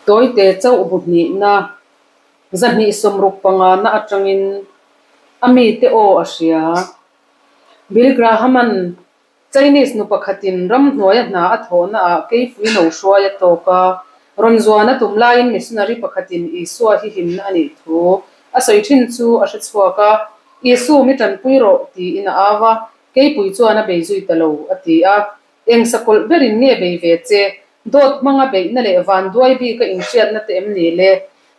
Tawite chauh bu hnihna, 265 na atangin a mite aw a hria. Bill Graham-a'n Chinese nu pakhatin ramhnuaia hna a thawhnaah keipui no hruai a tawk a, rawn zuan a tum laiin missionary pakhatin Isua hi himna a nih thu a sawi thin chu a hre chhuak a, Isu mi tanpui rawh tiin a au a, keipui chuan a bei zui ta lo a ti a. Eng sakawlh berin nge bei ve che? Dawt hmanga beihna leh vanduai bika inhriatna te em ni le?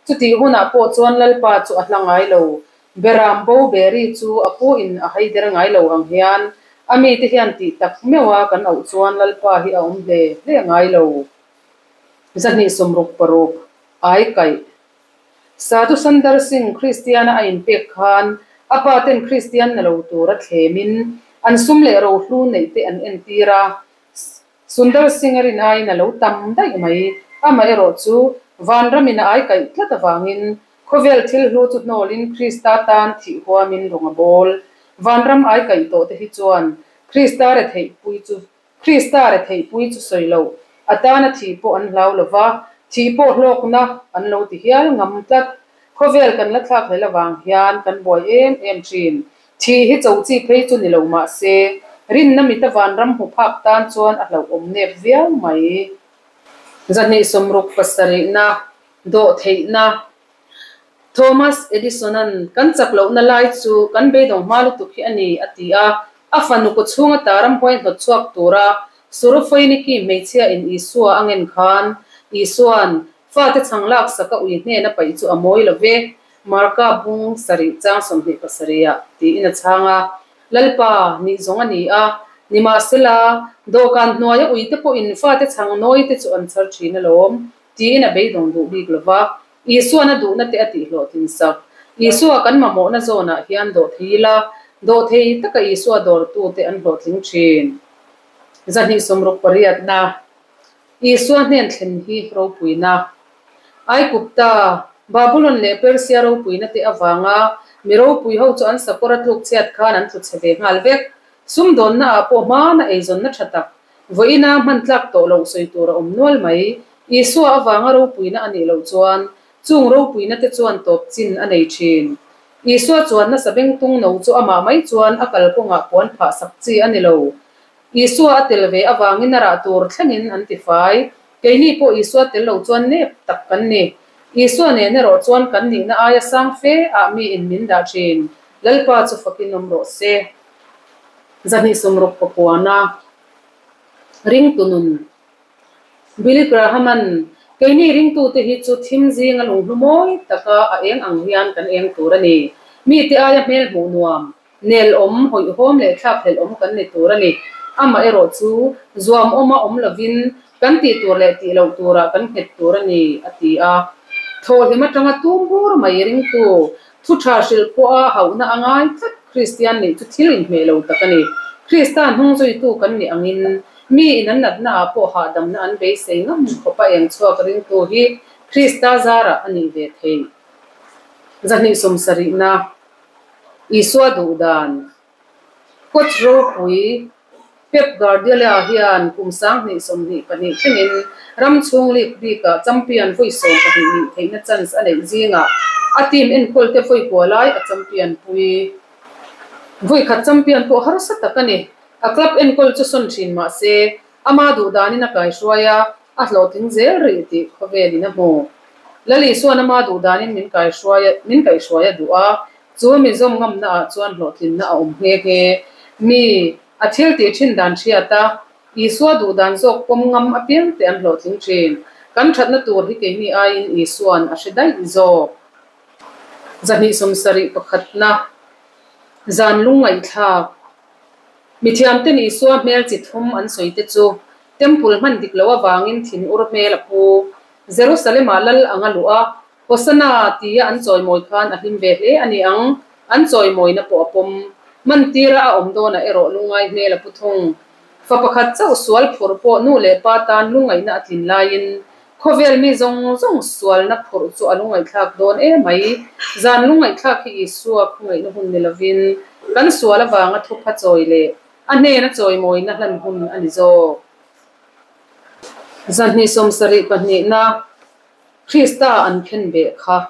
Chutih hunah pawh chuan Lalpa chu a hla ngai lo. Beram bo beri chu a pu in a haider ngai lo ang hian a mite hian tih tak meuh a kan auh chuan Lalpa hi a awm hle hle ngai lo. 266, Ai kaih. Sadhu Sundar Singh Kristiana a inpek khan a pa ten Kristian na lo tura thlemin an sum leh rohlu neih te an entir a. Sundar Singh a rin aiin a lo tam daih mai. Amaherawh chu vanramin a aikaih tlat avangin khawvel thil hlu chu hnawlin Krista tan thih huamin rawng a bawl. Vanram aikaih tawh te hi chuan Krista retheihpui chu Krista retheihpui chu sawi loh, a tana thih pawh an hlau lo va, thih pawh hlawkna an lo ti hial ngam tlat. Khawvel kan la thlak hlel avang hian kan buai em em thin. Thih hi cho chi phei chu ni lo mah se, rinna mita vanram hmu phak tan chuan a hlauhawm nep viau mai. 267na, Dawhtheihna. Thomas Edison-a'n kan chak lohna lai chu kan beidawng hma lutuk hi a ni, a ti a. A fanu kawchhunga ta ramhuai hnawt chhuak tura Surofoiniki hmeichhia-in Isua a ngen khan, Isua'n fate chhang laksak a ui hnena paih chu a mawi lo ve, Marka bung sarih chang 27 ah tiin a chhang a. Lalpa, nih zawng a ni a, nimahsela, dawhkan hnuaia uite pawhin fate chhang nawite chu an chhar thin alawm, tiin a beidawng duh bik lo va. Isuan a duhna te a tihhlawhtlin sak. Isua kan mamawhna zawnah hian dawh thei ila, dawh thei taka Isua dawrtute an hlawhtling thin. 268na, Isua hnen thlen hi ropuina. Aigupta, Babulon leh Persia ropuina te avanga mi ropui ho chu an sakawr a tluk chhiat khan an tlu chhe ve nghal vek. Sumdawnna ah pawh hmana eizawnna tha tak, vawiina hman tlak tawh loh sawi tur a awm nual mai. Isua avanga ropuina a nih loh chuan chung ropuina te chuan tawp chin a nei thin. Isua chuan nasa bengtung no chu amah mai chuan a kalkawngah puan phah sak chi a ni lo. Isua a tel ve avangin a rah tur thlengin an ti fai. Keini pawh Isua tel lo chuan nep tak kan ni. Isua nen erawh chuan kan nihna aia sang fe ah miin min dah thin. Lalpa chu fakin awm rawh se. 269na Ringtu nun Billy Graham-a'n Keini ringtute hi chu thim zinga lunghlu mawi taka a eng ang hian kan eng tur a ni. Mite aia hmel hmuh nuam. Nel awm, hawihhawm leh thlakhlelh awm kan ni tur a ni. Amah erawh chu zuam awma awm lovin kan tih tur leh tih loh turah kan nghet tur a ni, a ti a. Thawhhlim atanga tum bur mai ringtu, thu tha hrilh pawha hauhna a ngai tlat Kristian nih chu thil inhmeh lo tak a ni. Krista hnungzuitu kan nih angin mi in an natnaah pawh hahdamna an beisei ngam khawpa eng chhuak ringtu hi Krista zarah a nih ve theih. 270na. Isua duh dan. Coach ropui Pep Guardiola hian kum 2022 thlengin ram chhung league bikah champion vawi 12 nih theihna chance a neih zingah a team enkawlte vawi kua lai a champion pui. Vawi khat champion pawh harsa tak a ni. A club enkawl chu sawn thin mah se ama duh danin a kaihruai a, a hlawhtling zel rih tih khawvelin a hmu. Lal Isuan ama duh danin min kaihruai a, min kaihruai a duh a, chu mi zawm ngamna ah chuan hlawhtlinna a awm nghe nghe. Mi, a thil tih thin dan hriat a, Isua duh dan zawk pawm ngam apiang te an hlawhtling thin. Kan thatna tur hi keini aiin Isuan a hre daih zawk. 271na, Zan lungngaihthlak. Mithiamten Isua hmel chi thum an sawi te chu Temple hman dik loh avangin thinur hmel a pu. Jerusalem-ah lal ang a luh a, Hosanna tia an chawimawi khan a hlim ve hle a ni ang, an chawimawina pawh a pawm. Mantira a awm dawnah erawh lungngai hmel a pu thung. Fa pakhat chauh sual phurh pawh nu leh pa tan lungngaihna a tlin laiin khawvel mi zawng zawng sualna phurh chu a lungngaihthlak dawn em mai. Zan lungngaihthlak hi Isua khawngaihna hun ni lovin kan sual avanga thupha chawi leh A hnena chawimawina hlan hun a ni zawk. 272na. Krista an khenbeh kha.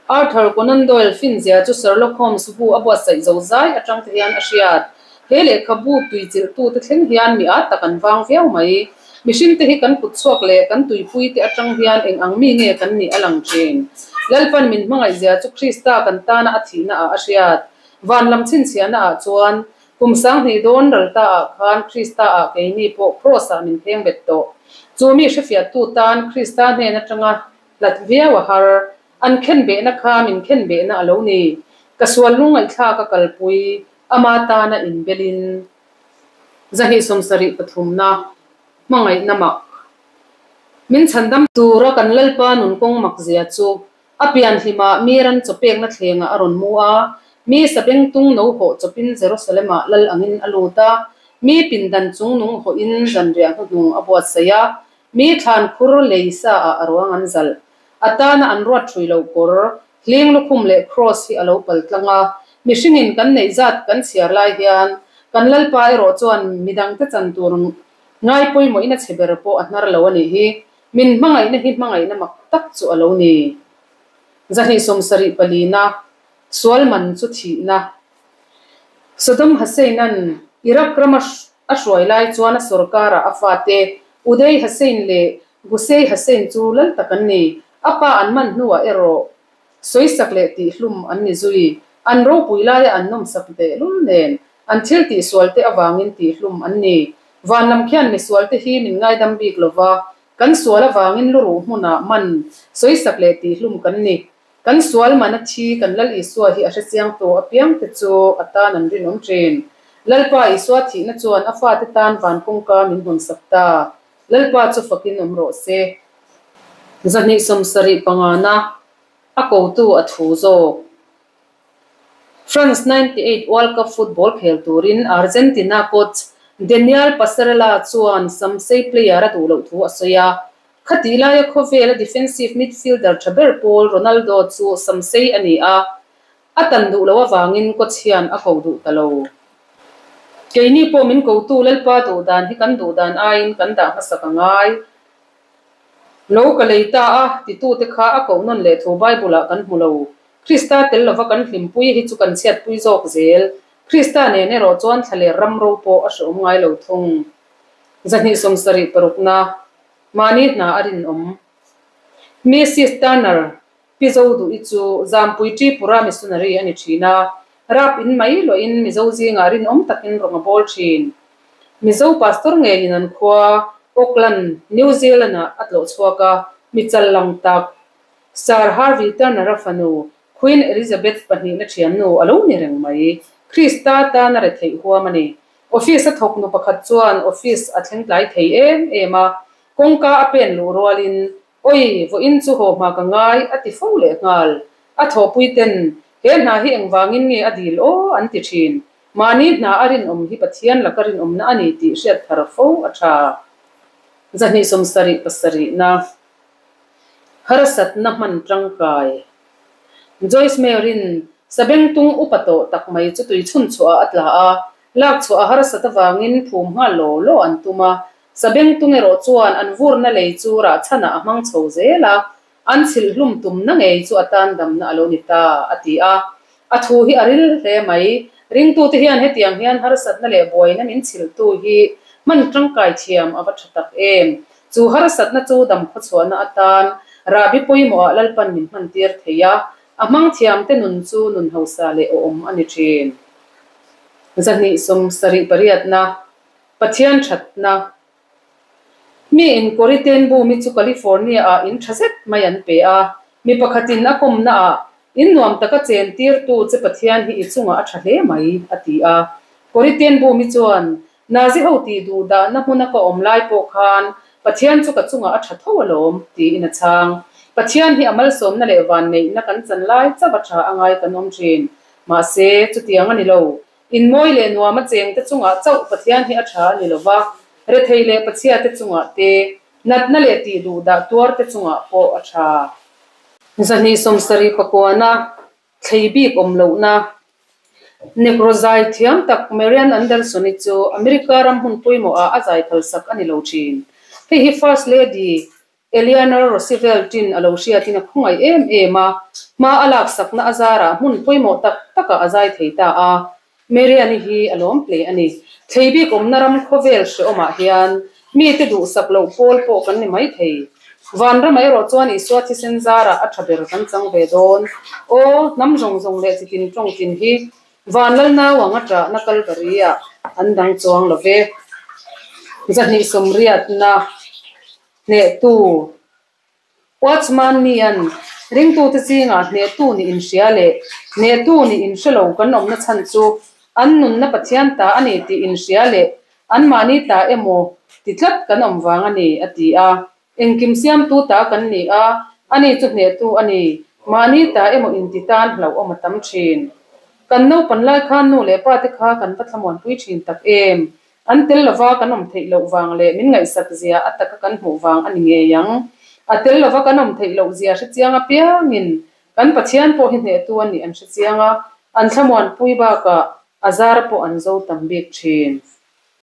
Arthur Conan Doyle finzia chu Sherlock Holmes bu a buatsaih zo zai atang te hian a hriat. He lehkhabu tuichilhtute thleng hian mi at tak an vang viau mai. Mihringte hi kan kut chhuak leh kan tuipuite atang hian eng ang mi nge kan nih a lang thin. Lalpan min hmangaihzia chu Krista kan tana a thihna ah a hriat. Van lam chhinchhiahna ah chuan Kum 2000 dawn ral ta ah khan Krista ah keini pawh Kraws ah min pheng bet tawh. Chu mi hrefiahtu tan Krista hnen atanga hlat viau a har. An khenbehna kha min khenbehna a lo ni. Ka sual lungngaihthlak a kalpui, ama tana inbelin. 273 na hmangaihna mak. Min chhandam tura kan Lalpa nun kawng mak zia chu A pian hlimah mi ram chawpekna thlengah a rawn mu a, mi sabengtung no hawh chawpin Jerusalem-ah lal angin a lut a, mi pindan chungnung hawhin zanriah hnuhnung a buatsaih a, mi thlan khur lei saah a ruang an zalh. A tana an ruat hrui loh kawr, hling lukhum leh kraws hi a lo pal tlang a, mihringin kan neih zat kan chhiar lai hian kan Lalpa erawh chuan midangte chan tur ngai pawimawhin a chhe ber pawh a hnar lo a nih hi. Min hmangaihna hi hmangaihna mak tak chu a lo ni. 274 na, Sual man chu thihna. Saddam Hussein-a'n Iraq rama a hruai lai chuan a sorkarah a fate Uday Hussein leh Qusay Hussein chu lal tak an ni. A pa an man hnuah erawh sawisak leh tihhlum an ni zui. An ropui laia an nawmsak tehlul nen an thil tihsualte avangin tihhlum an ni. Van lam khian misualte hi min ngaidam bik lo va, kan sual avangin luruh hmunah man sawisak leh tihhlum kan ni. Kan sual man a thi kan Lal Isua hi a hrechiang tawh apiangte chu a tan an rinawm thin. Lalpa Isua thihna chuan a fate tan van kawngka min hawnsak ta. Lalpa chu fakin awm rawh se. 275 na a kotu a thu zawk. France 98 World Cup football khel turin Argentina coach Daniel Passarella chuan samsei player a duh loh thu a sawi a. Khatih laia khawvela defensive midfielder tha ber pawl Ronaldo chu samsei a ni a, a tan duh loh avangin coach hian a ko duh ta lo. Keini pawh min kotu Lalpa duh dan hi kan duh dan aiin kan dah hmasak a ngai. Lo ka lei ta a, titute kha a koh nawn leh thu Bible-ah kan hmu lo. Krista tel lova kan hlimpui hi chu kan chhiatpui zawk zel. Krista nen erawh chuan thlaler ram ro pawh a hrehawm ngai lo thung. 276 na, Mahni hna a rinawm. Mrs. Turner, Pi Zoduhi chu Zampui Tripura missionary a ni thin a, rap in mai loin Mizo zingah rinawm takin rawng a bawl thin. Mizo pastor ngeiin an khua Auckland, New Zealand-ah a tlawh chhuak a, mi chal lang tak Sir Harvey Turner-a fanu Queen Elizabeth pahnihna thiannu a lo ni reng mai. Krista tana retheih huam a ni. Office a thawk nu pakhat chuan office a thleng tlai thei em em a, kawngka a pen luh rualin Oi, vawiin chu haw hma ka ngai, a ti fo leh nghal. A thawhpui ten, He hna hi engvangin nge a dil aw? an ti thin. Mahni hna a rinawm hi Pathian laka rinawmna a ni tih hriat thar fo a tha. 277 na Harsatna hman tangkai. Joyce Meyer-in sabengtung upa tawh tak mai chu tui chhun chhuahah a tla a, lak chhuah a harsat avangin phum nghal law law an tum a, Sabengtung erawh chuan an vurna lei chu rahchhanah a hmang chho zel a, an chhilhhlum tumna ngei chu a tan damna a lo ni ta, a ti a. A thu hi a ril hle mai. Ringtute hian hetiang hian harsatna leh buaina min chhilhtu hi hman tangkai thiam a va tha tak em. Chu harsatna chu dam khawchhuahna atan rahbi pawimawhah Lalpan min hmantir thei a, a hmang thiamte nun chu nun hausa leh awhawm a ni thin. 278 na. Pathian thatna. Mi in Corrie ten Boom hi chu California ah in tha zet mai an pe a. Mi pakhatin a kawmna ah, In nuam taka chen tirtu che Pathian hi i chungah a tha hle mai, a ti a. Corrie ten Boom hi chuan, Nazi ho tih duh dahna hmuna ka awm lai pawh khan Pathian chu ka chungah a tha tho alawm, tiin a chhang. Pathian hi a malsawmna leh vanneihna kan chan lai chauh a tha a ngai kan awm thin. Mahse, chutiang a ni lo. Inmawi leh nuama chengte chungah chauh Pathian hi a tha a ni lo va, rethei leh pachhiate chungah te, natna leh tih duh dah tuarte chungah pawh a tha. 279 thlei bik awm lohna Negro zai thiam tak Marian Anderson-i chu America ram hun pawimawhah a zai phalsak a ni lo thin. Hei hi First Lady. Eleanor Roosevelt-in a lo hriatin a khawngaih em em a, hma a laksakna a zarah hmun pawimawh tak takah a zai thei ta a. Marian-i hi a lawm hle a ni. Thlei bik awmna ram khawvel hrehawmah hian mite duhsak loh pawl pawh kan ni mai thei. Vanram erawh chuan Isua thisen zarah a tha ber kan chang ve dawn. Aw, hnam zawng zawng leh chitin tawng tin hi Vanlal nau ang a ṭahna Kalvari-ah an dang chuang lo ve. 280na hnehtu Watchman Nian ringtute zingah hnehtu nih inhria leh hnehtu nih inhre lo kan awmna chhan chu an nunna Pathian ta a ni tih inhria leh anmahni ta emaw ti tlat kan awm vang a ni, a ti a. Engkim siamtu ta kan ni a, ani chu hnehtu a ni. Mahni ta emaw inti tan hlauhawm a tam thin. Kan naupan lai khan nu leh pa te kha kan va thlamuanpui thin tak em? An tel lova kan awm theih loh vang leh min ngaihsak zia a taka kan hmuh vang a ni ngei ang. A tel lova kan awm theih loh zia hre chiang apiangin kan Pathian pawh hi hnehtu a nih an hre chiang a, an thlamuanpui bakah a zar pawh an zo tam bik thin.